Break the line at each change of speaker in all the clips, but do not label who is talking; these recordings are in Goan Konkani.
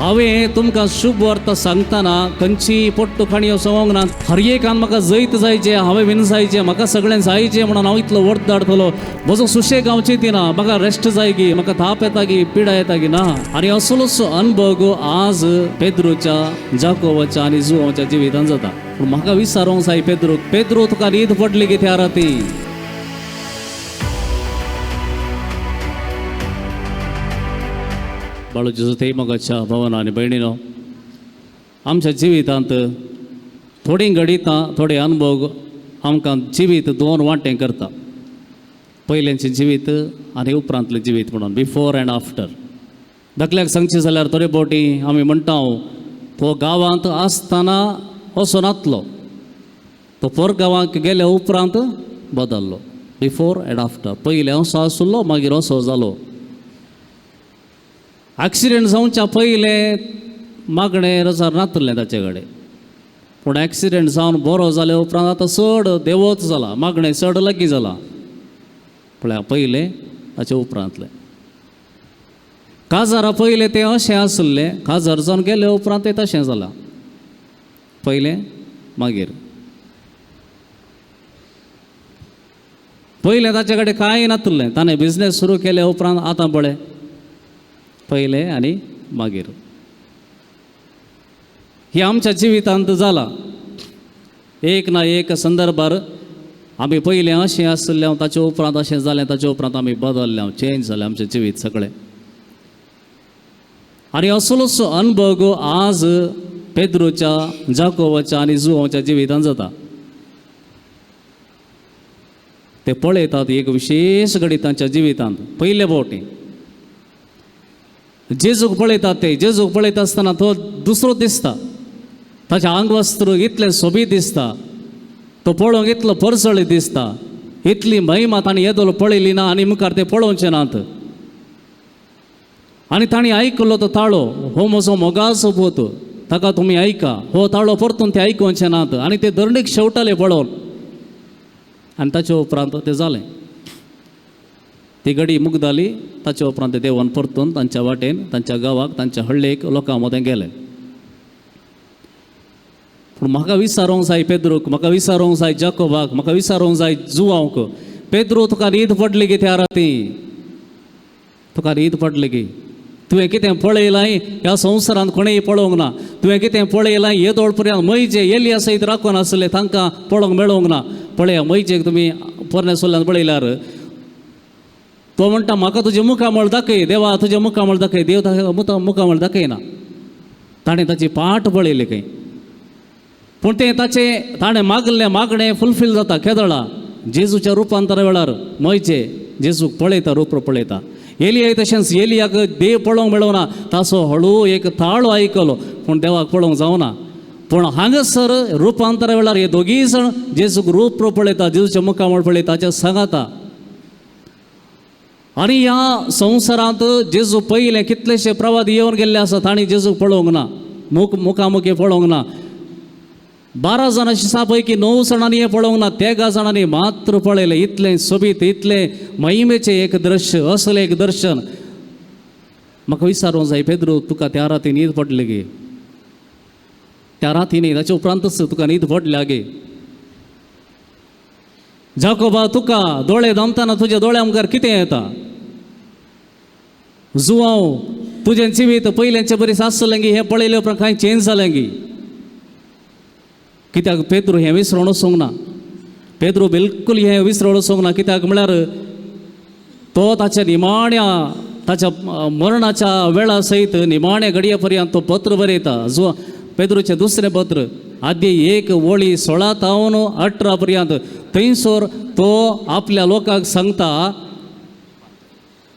हांवें तुमकां शुभ वार्ता सांगतना खंयची पोट्टू काणयो सांगूंक ना. हर एकान म्हाका जैत जायचें, हांवें विन जायचें, म्हाका सगळें जायचें म्हणून हांव इतलो वर्त धाडटलो. म्हजो सुशेग हांव चिंतिना, म्हाका रेस्ट जाय गी, म्हाका थाप येता गी, पिडा येता गी ना. आनी असलोसो अनुभव आज पेद्रूच्या, जाकोबाच्या आनी जुवाच्या जिवितान जाता. पूण म्हाका विचारूंक जाय पेद्रू, पेद्रू तुका न्हीद पडली गी त्या राती? बाळू जेजू ते मोगाच्या भावना आनी भयणीनो, आमच्या जिवितांत थोडीं घडितां, थोडे अनुभव आमकां जिवीत दोन वांटे करता. पयल्यांचें जिवीत आनी उपरांतलें जिवीत म्हणून, बिफोर अँड आफ्टर. धाकल्याक सांगचें जाल्यार थोडे फावटी आमी म्हणटा, तो गांवांत आसतना असो नातलो, तो पोरगांवाक गेल्या उपरांत बदल्लो. बिफोर अँड आफ्टर, पयलें असो आसलो, मागीर असो जालो. एक्सिडेंट जावच्या पयलें मागणें रजार नातलें ताचे कडेन, पूण एक्सिडेंट जावन बरो जाल्या उपरांत आतां चड देवत जाला, मागणें चड लागीं जालां. पळया पयलें ताचे उपरांतलें. काजारा पयलें तें अशें आसलें, काजार जावन गेले उपरांत तें तशें जालां. पयलें मागीर. पयलें ताचे कडेन कांय नातलें, ताणें बिजनेस सुरू केल्या उपरांत आतां पळय, पयलें आनी मागीर. हे आमच्या जिवितांत जालां. एक ना एक संदर्भार आमी पयलें अशें आसलें, ताचे उपरांत अशें जालें, ताचे उपरांत आमी बदल्ले, चेंज जालें आमचें जिवीत सगळें. आनी असलोसो अनुभव आज पेद्रूच्या, जाकोबाच्या आनी जुवाच्या जिवितांत जाता. ते पळयतात एक विशेश घडी तांच्या जिवितांत. पयले फावटी जेजूक पळयतात ते. जेजूक पळयता आसतना तो दुसरो दिसता, ताचें आंगवस्त्र इतलें सोबीत दिसता, तो पळोवंक इतलो परसळीत दिसता, इतली महिमा ताणें येदोळ पळयली ना आनी मुखार ते पळोवचे नात. आनी ताणें आयकलो तो ताळो, हो म्हजो मोगाचो पूत, ताका तुमी आयका. हो ताळो परतून ते आयकुचे नात आनी ते धरणीक शेवटाले पळोवन. आनी ताचे उपरांत तें जालें, ती घडी मुगदाली. ताचे उपरांत ते देवान परतून तांच्या वाटेन, तांच्या गांवाक, तांच्या हळ्ळेक लोकां मदें गेले. पूण म्हाका विचारूंक जाय पेद्रूक, म्हाका विचारूंक जाय जाकोबाक, म्हाका विचारूंक जाय जुवांक, पेद्रू तुका न्हीद पडली गी त्या राती? तुका न्हीद पडली गी? तुवें कितें पळयलां ह्या संवसारांत कोणेय पळोवंक ना. तुवें कितें पळयलां येदोळ पर्यंत मैजे एलिया सयत राखून आसले तांकां पळोवंक मेळोवंक ना. पळया मैजेक तुमी पोरण्या सोल्ल्यान पळयल्यार तो म्हणटा, म्हाका तुजें मुखामळ दाखय देवा, तुजें मुखामळ दाखय. देव ताका मुखामळ दाखयना, ताणें ताची पाट पळयली खंय. पूण तें ताचें ताणें मागलें मागणें फुलफील जाता केदळा जेजूच्या रुपांतरा वेळार. मैजे जेजूक पळयता, रूप पळयता. एलिया तशेंच एलियाक देव पळोवंक मेळोना, ताचो हळू एक ताळो आयकलो पूण देवाक पळोवंक जावना. पूण हांगासर रुपांतरा वेळार हे दोगीय जाण जेजूक रूप पळयता, जेजूच्या मुखामळ पळयता, ताच्या सांगाता. आनी ह्या संवसारांत जेजू पयलें कितलेशे प्रवादी येवन गेल्ले आसा, तांणी जेजूक पळोवंक ना, मुखामुखी पळोवंक ना. 12 जाणां शिसां पैकी 9 जाणांनी हें पळोवंक ना, 13 जाणांनी मात्र पळयलें. इतलें सोबीत, इतलें महिमेचें एक दृश्य, असलें एक दर्शन. म्हाका विचारूंक जाय पेद्रू, तुका त्या राती न्हीद पडली गे? त्या राती न्ही, ताचे उपरांतच तुका न्हीद पडल्या गे? जाकोबा, तुका दोळे दामतना तुज्या दोळ्या मुखार कितें येता? जुवांव, तुजें जिवीत पयल्यांचे बरी आसलें गी? हें पळयलें उपरांत कांय चेंज जालें गी? कित्याक पेद्रू हें विसरोन वचूंक ना, पेद्रू बिलकूल हें विसरोन वचूंक ना. कित्याक म्हळ्यार तो ताच्या निमाण्या, ताच्या मरणाच्या वेळा सयत निमाण्या घडये पर्यंत तो पत्र बरयता. जो पेद्रूचें दुसरें पत्र आदी 1 ओळी 16 तावन 18 पर्यंत, थंयसर तो आपल्या लोकांक सांगता,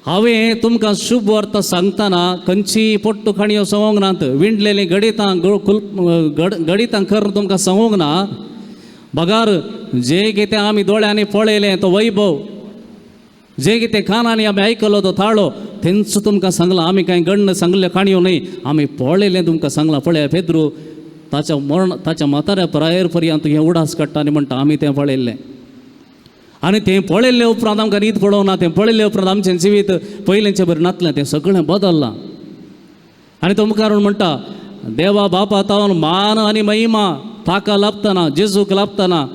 हांवें तुमकां शुभ वार्ता सांगतना खंयची पोट्टू काणयो सांगूंक नात, विणलेलीं गणितां गणितां करून तुमकां सांगूंक ना, बगार जे कितें आमी दोळ्यांनी पळयलें तो वैभव, जे कितें कानांनी आमी आयकलो तो ताळो, तेंच तुमकां सांगलां. आमी कांय गण्ण सांगल्यो काणयो न्हय, आमी पळयलें तुमकां सांगलां. पळया पेद्रू ताच्या मरण, ताच्या म्हाताऱ्या प्रायर पर्यंत हें उडास काडटा आनी म्हणटा आमी तें पळयल्लें. आनी तें पळयल्ले उपरांत आमकां न्हीद पडोवंक ना, तें पळयल्ले उपरांत आमचें जिवीत पयलेंचें बरें नातलें, तें सगळें बदल्लां. आनी तो मुखार म्हणटा देवा बापा तावन मान आनी महिमा ताका लाभतना, जेजूक लाभतना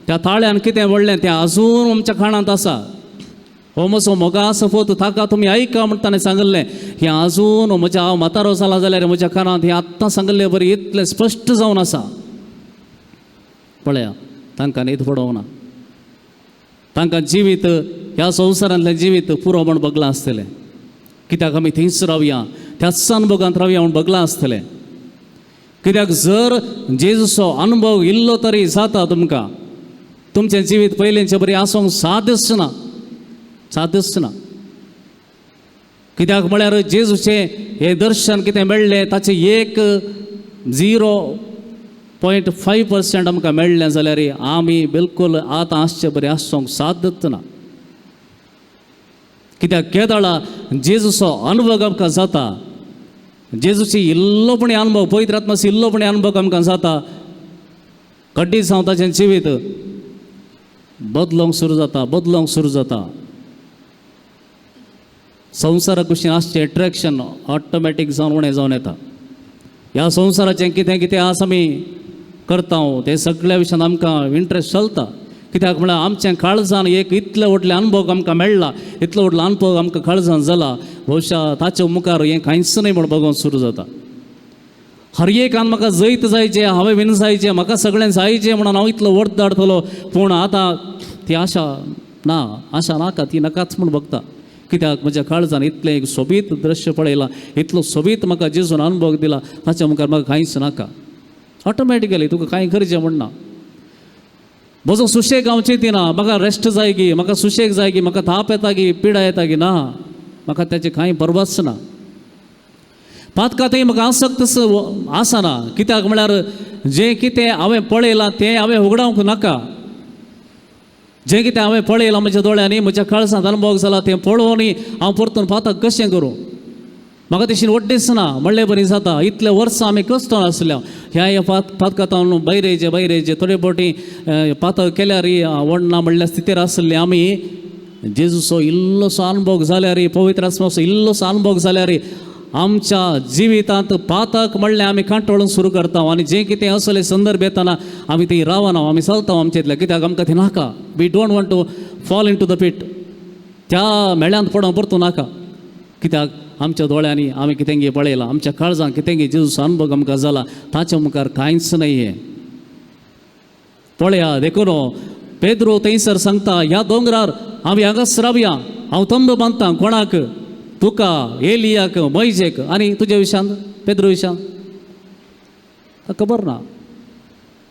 त्या ताळ्यान कितें व्हडलें तें अजून आमच्या खाणांत आसा. हो म्हजो मोगाचो पूत ताका तुमी आयका म्हण ताणें सांगिल्लें. हें अजून म्हज्या हांव म्हातारो जाला जाल्यार म्हज्या कानांत हें आत्तां सांगिल्ले बरी इतलें स्पश्ट जावन आसा. पळया तांकां न्हीद पडोवंक ना, तांकां जिवीत ह्या संवसारांतलें जिवीत पुरो म्हण बगलां आसतलें. कित्याक आमी थंयच रावया, त्याच अनुभवांत रावया म्हूण बगलां आसतलें. कित्याक जर जेजूचो अनुभव इल्लो तरी जाता तुमकां, तुमचें जिवीत पयलींचे बरी आसूंक साध्यच ना, साध्यच ना. कित्याक म्हळ्यार जेजूचें हें दर्शन कितें मेळ्ळें ताचें एक 0.5% आमकां मेळ्ळें जाल्यार आमी बिलकूल आतां आसचे बरें आसूंक साध्यच ना. कित्याक केदळा जेजूचो अनुभव आमकां जाता, जेजूची इल्लोपणी अनुभव, पवित्र आत्माचो इल्लोपणी अनुभव आमकां जाता, कड्डी जावं ताचें जिवीत बदलोंक सुरू जाता, बदलोंक सुरू जाता. संवसारा कुशीन आसचें एट्रेक्शन ऑटोमॅटीक जावन उणें जावन येता. ह्या संवसाराचें कितें कितें आसा आमी करता तें सगळ्या विशयान आमकां इंट्रस्ट चलता. कित्याक म्हळ्यार आमचें काळजान एक इतले व्हडले अनुभव आमकां मेळ्ळा, इतलो व्हडलो अनुभव आमकां काळजान जाला, भोवशा ताचे मुखार हें कांयच न्हय म्हण बगोवंक सुरू जाता. हर एकान म्हाका जैत जायचें, हांवें विन जायचें, म्हाका सगळें जायचें म्हणून हांव इतलो व्हड धाडटलो, पूण आतां ती आशा ना, आशा नाका, ती नाकाच म्हूण बगता. कित्याक म्हज्या काळजान इतलें एक सोबीत दृश्य पळयलां, इतलो सोबीत म्हाका जेजून अनुभव दिला, ताच्या मुखार म्हाका कांयच नाका. ऑटोमॅटिकली तुका कांय करचें म्हण ना. म्हजो सुशेग हांव चिंतिना, म्हाका रेस्ट जाय गी, म्हाका सुशेग जाय गी, म्हाका ताप येता गी, पिडा येता गी, ना, म्हाका ताचें कांय परवाच ना. पातकांतय म्हाका आसक्त आसना. कित्याक म्हळ्यार जें कितें हांवें पळयलां तें हांवें उगडावंक नाका. जें कितें हांवें पळयलां म्हज्या दोळ्यांनी, म्हज्या काळजांत अनुभव जाला तें पळोवनय हांव परतून पातक कशें करूं, म्हाका तशी वड्डीच ना म्हणले बरी जाता. इतले वर्सां आमी कश्ट आसल्या ह्या ह्या पातकांत भायर येयचे, भायर येयचे, थोडे फावटी पातक केल्यार वडना म्हणल्या स्थितीर आसले आमी. जेजूचो इल्लोसो अनुभव जाल्यार, पवित्र आत्म्याचो इल्लोसो अनुभव जाल्यार आमच्या जिवितांत पातक म्हणलें आमी कांटोळून सुरू करता. आनी जें कितें असले संदर्भ येतना आमी ती रावना, आमी चलता आमचे इतलें. कित्याक आमकां तें नाका. We don't want to fall into the pit. त्या मेळ्यांत पडोवंक परतूं नाका. कित्याक आमच्या दोळ्यांनी आमी कितेंगी पळयलां, आमच्या काळजांत कितेंगी जेजूचो अनुभव आमकां जाला, ताच्या मुखार कांयच न्हय हें. पळया देखून पेद्रो थंयसर सांगता, ह्या दोंगरार आमी हांगाच रावया, हांव तंबू बांदता. कोणाक? तुका, एलियाक, मोयजेक. आनी तुज्या विशांत, पेद्रो विशांत ताका खबर ना,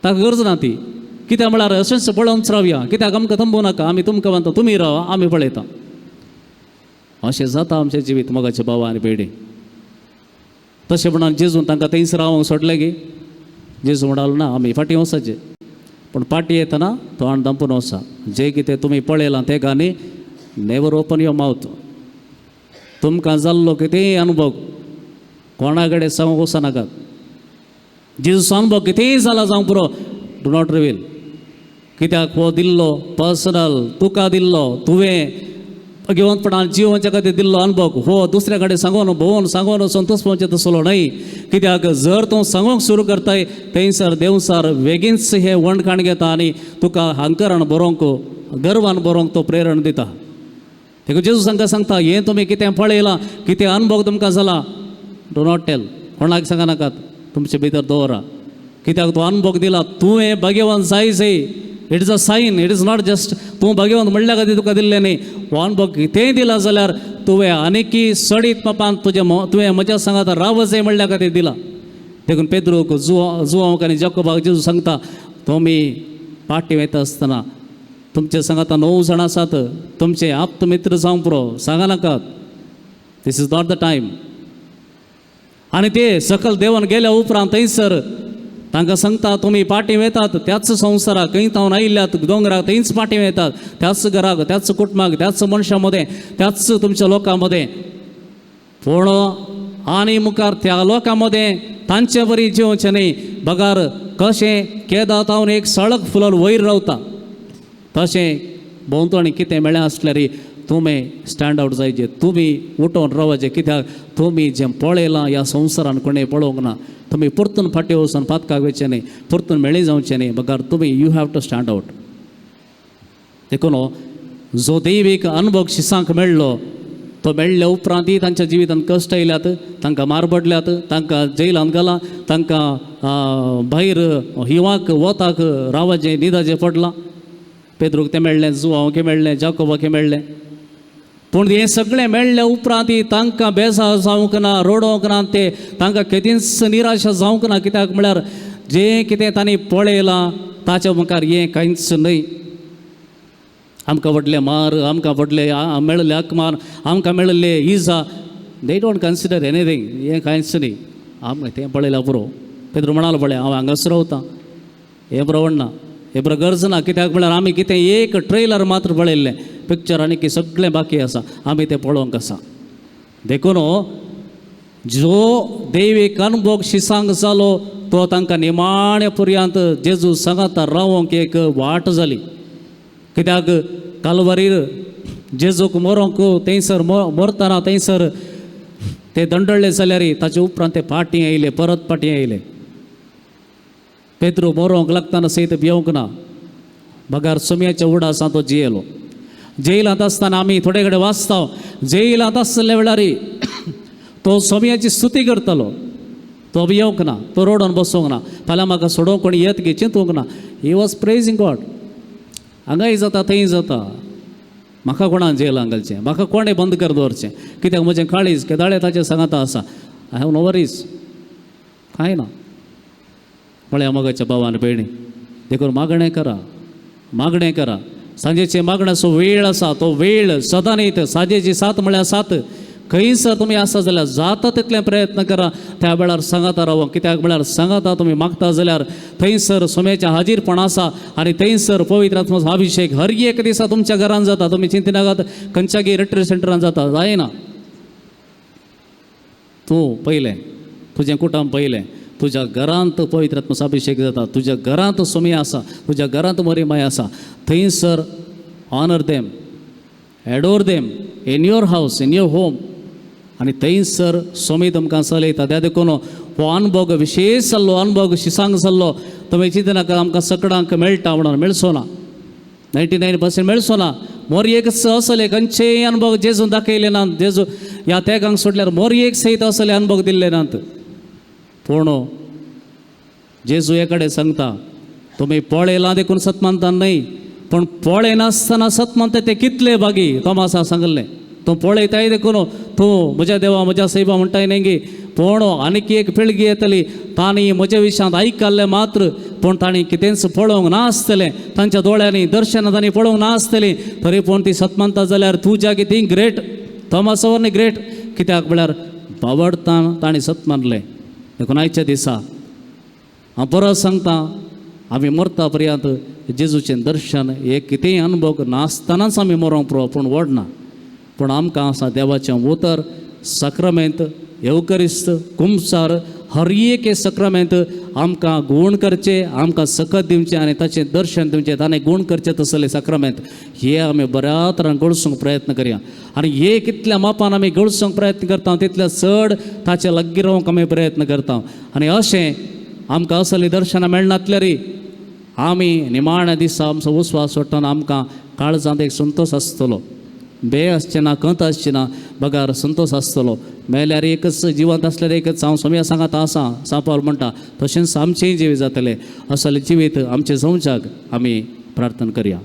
ताका गरज ना ती. कित्याक म्हळ्यार अशेंच पळोवंच रावया, कित्याक आमकां तंबू नाका, आमी तुमकां बांदता, तुमी रावा, आमी पळयता. अशें जाता आमचें जिवीत मोगाचे बाबा आनी भयणी. तशें म्हणून जेजून तांकां थंयच रावंक सोडलें गी? जेजू म्हणालो ना, आमी फाटीं वचपाचें, पूण फाटीं येतना तोंड धांपून वचा. जें कितें तुमी पळयलां तें गानी नेवर ओपन your mouth. तुमकां जाल्लो कितेंय अनुभव कोणा कडेन सांगूंक वचनाकात. जेजूचो अनुभव कितेंय जाला जावंक पुरो, do not reveal. कित्याक हो दिल्लो पर्सनल, तुका दिल्लो, तुवें भगवंतपणान जिवनच्या खातीर दिल्लो अनुभव हो दुसऱ्या कडेन सांगून भोंवन सांगून संतोष पावचें तसलो न्हय. कित्याक जर तूं सांगूंक सुरू करताय थंयसर देवसार वेगींच हे वणखाण घेता आनी तुका हंकरान बरोवंक, गर्वान बरोवंक तो प्रेरण दिता. देखून जेजू तांकां सांगता, हें तुमी कितें पळयलां, कितें अनुभव तुमकां जाला, do not tell, कोणाक सांगा नाकात, तुमचे भितर दवरा. कित्याक तो अनुभव दिला, तुवें भाग्यवान जाय जाय. It is a sign, it is not just तूं भाग्यवंत म्हणल्या खातीर तुका दिल्लें न्ही. हो अनुभव कितेंय दिला जाल्यार तुवें आनीकी सडीत मापान तुजें तुवें म्हज्या सांगात राव जाय म्हणल्या खातीर दिला. देखून पेद्रूक, जुवांक आनी जाकोबाक जेजू सांगता, तुमी पाटी वयता आसतना तुमचे सांगाता 9 जाणां आसात, तुमचे आप्त मित्र जावंक पुरो, सांगा नाकात, this is not the time. आनी ते सकल देवन गेल्या उपरांत थंयसर तांकां सांगता, तुमी पाटी वेतात त्याच संवसाराक, खंय तावन आयिल्ल्यात दोंगराक थंयच पाटी वेतात, त्याच घराक, त्याच कुटुंबाक, त्याच मनशां मदें, त्याच तुमच्या लोकां मदें. पूण आनी मुखार त्या लोकां मदें तांचे वरी जिवचें न्हय, बगार कशें केदा तावन एक सळक फुलोवन वयर रावता तशें भोंवतणी कितें मेळ्ळें आसल्यार तुमी स्टँड आवट जायचे, तुमी उठोवन रावचे, कित्याक तुमी जें पळयलां ह्या संवसारान कोणें पळोवंक ना. तुमी परतून फाटीं वचून पातकाक वयचें न्ही, परतून मेळी जावचें न्ही, बगर तुमी you have to stand out. देखून जो दैवीक अनुभव शिसांक मेळ्ळो तो मेळ्ळ्या उपरांतय तांच्या जिवितांत कश्ट आयल्यात, तांकां मार पडल्यात, तांकां जेलांत घालां, तांकां भायर हिवाक वताक रावाचें न्हिदाचें पडलां. पेद्रूक तें मेळ्ळें, जुवांवक मेळ्ळें, जाकोबाक मेळ्ळें. पूण हें सगळें मेळ्ळ्या उपरांत तांकां बेजार जावंक ना, रडोवंक ना, ते तांकां केदींच निराशा जावंक ना. कित्याक म्हळ्यार जें कितें तांणी पळयलां ताच्या मुखार हें कांयच न्हय. आमकां व्हडले मार, आमकां व्हडले मेळिल्ले अपमान, आमकां मेळिल्ले इजा, they don't consider anything. हें कांयच न्ही, आमकां तें पळयल्यार पुरो. पेद्रू म्हणालो पळय हांव हांगाच रावतां, हें बरो ना, हें बरो गरज ना. कित्याक म्हळ्यार आमी कितें एक ट्रेलर मात्र पळयल्लें, पिक्चर आनी सगळें बाकी आसा, आमी तें पळोवंक आसा. देखून जो दैवीक अनुभव शिसांक जालो तो तांकां निमाण्या पर्यंत जेजू सांगाता रावोंक एक वाट जाली. कित्याक कालवारीर जेजूक मरोंक थंयसर मरतना थंयसर ते दंडळ्ळे जाल्यार ताचे उपरांत ते फाटीं आयले, परत फाटीं आयले. पेद्रू मरोंक लागतना सयत भियोंक ना, बगार सोम्याच्या उडासान तो जियेलो. जेलांत आसतना आमी थोडे कडेन वाचता, जेलांत आसल्या वेळार तो सोम्याची स्तुती करतालो. तो भियोंक ना, तो रडोन बसोंक ना, फाल्यां म्हाका सोडोवंक कोणी येत गे चिंतूंक ना. He was praising God. हांगाय जाता थंय जाता, म्हाका कोणाक जेलांत घालचें, म्हाका कोणें बंद कर दवरचें, कित्याक म्हजें काळीज केदाळे ताचें सांगाता आसा. I have no worries, कांय ना. म्हळ्या मोगाच्या भावान भयणी, देखून मागणें करा, मागणें करा. सांजेचें मागण्याचो वेळ आसा, तो वेळ सदां न्ही, सांजेची 7 म्हळ्यार 7. खंयसर तुमी आसा जाल्यार जाता तितलें प्रयत्न करा त्या वेळार सांगाता रावो. कित्याक म्हळ्यार सांगाता तुमी मागता जाल्यार थंयसर सोम्याचें हाजीरपण आसा आनी थंयसर पवित्र आत्माचो अभिशेक हर एक दिसा तुमच्या घरान जाता. तुमी चिंतिनाकात खंयच्यागी रिट्रीट सेंटरान जाता, जायना. तूं पयलें तुजें कुटुंब पयलें, तुज्या घरांत पवित्र आत्माचो अभिशेक जाता, तुज्या घरांत सोमी आसा, तुज्या घरांत मरीमाय आसा. थंयसर honour them, adore them in your house, in your home. आनी थंयसर सोमी तुमकां चलयता. त्या देखून हो अनुभव विशेश जाल्लो, अनुभव शिसांक जाल्लो. तुमी चिंतनाका आमकां सगळ्यांक मेळटा म्हणून, मेळचो ना, 99% मेळचो ना. मोरयेक असले खंयचेय अनुभव जेजून दाखयले नात, जेजू ह्या तेगांक सोडल्यार मोरयेक सयत असले अनुभव दिल्ले नात. पूण जेजू हे कडेन सांगता, तुमी पळयलां देखून सत मानता न्हय, पूण पळयनासतना सत मानता ते कितले बागी. तोमासा सांगलें, तूं पळयताय देखून तूं म्हज्या देवा म्हज्या सैबा म्हणटाय न्ही गे. पूण आनीक एक पिळगी येतली, तांणी म्हज्या विशयांत आयकल्लें मात्र, पूण तांणी कितेंच पळोवंक नासतलें, तांच्या दोळ्यांनी दर्शनां तांणी पळोवंक नासतलीं, तरी पूण ती सत मानता जाल्यार तुज्या ती ग्रेट, थॉमसावर ग्रेट. कित्याक म्हळ्यार बावडतान तांणी सत मानलें. देखून आयच्या दिसा हांव परत सांगता, आमी मरता पर्यंत जेजूचें दर्शन हे कितेंय अनुभव नासतनाच आमी मरोंक पुरो, पूण व्हड ना. पूण आमकां आसा देवाचें उतर, साक्रमेंत, येवकरिस्त, कुमसार, हर एक साक्रमेंत आमकां गूण करचें, आमकां सकत दिवचें आनी ताचें दर्शन दिवचें, ताणें गूण करचें तसलें साक्रमेंत हे आमी बऱ्या तरान गळसूंक प्रयत्न करया. आनी हे कितल्या मापान आमी गळसूंक प्रयत्न करता तितल्या चड ताचे लागीं रावंक आमी प्रयत्न करता. आनी अशें आमकां असलीं दर्शनां मेळनातल्यार आमी निमाण्या दिसा आमचो उस्वास सोडटना आमकां काळजांत एक संतोश आसतलो, बे आसचें ना, कंत आसचें ना, बगार संतोश आसतलो. मेल्यार एकच, जिवंत आसल्यार एकच. हांव सोम्या सांगात आसा, सांपावल म्हणटा, तशेंच आमचेंय जिवीत जातलें. असलें जिवीत आमचें जावच्याक आमी प्रार्थना करया.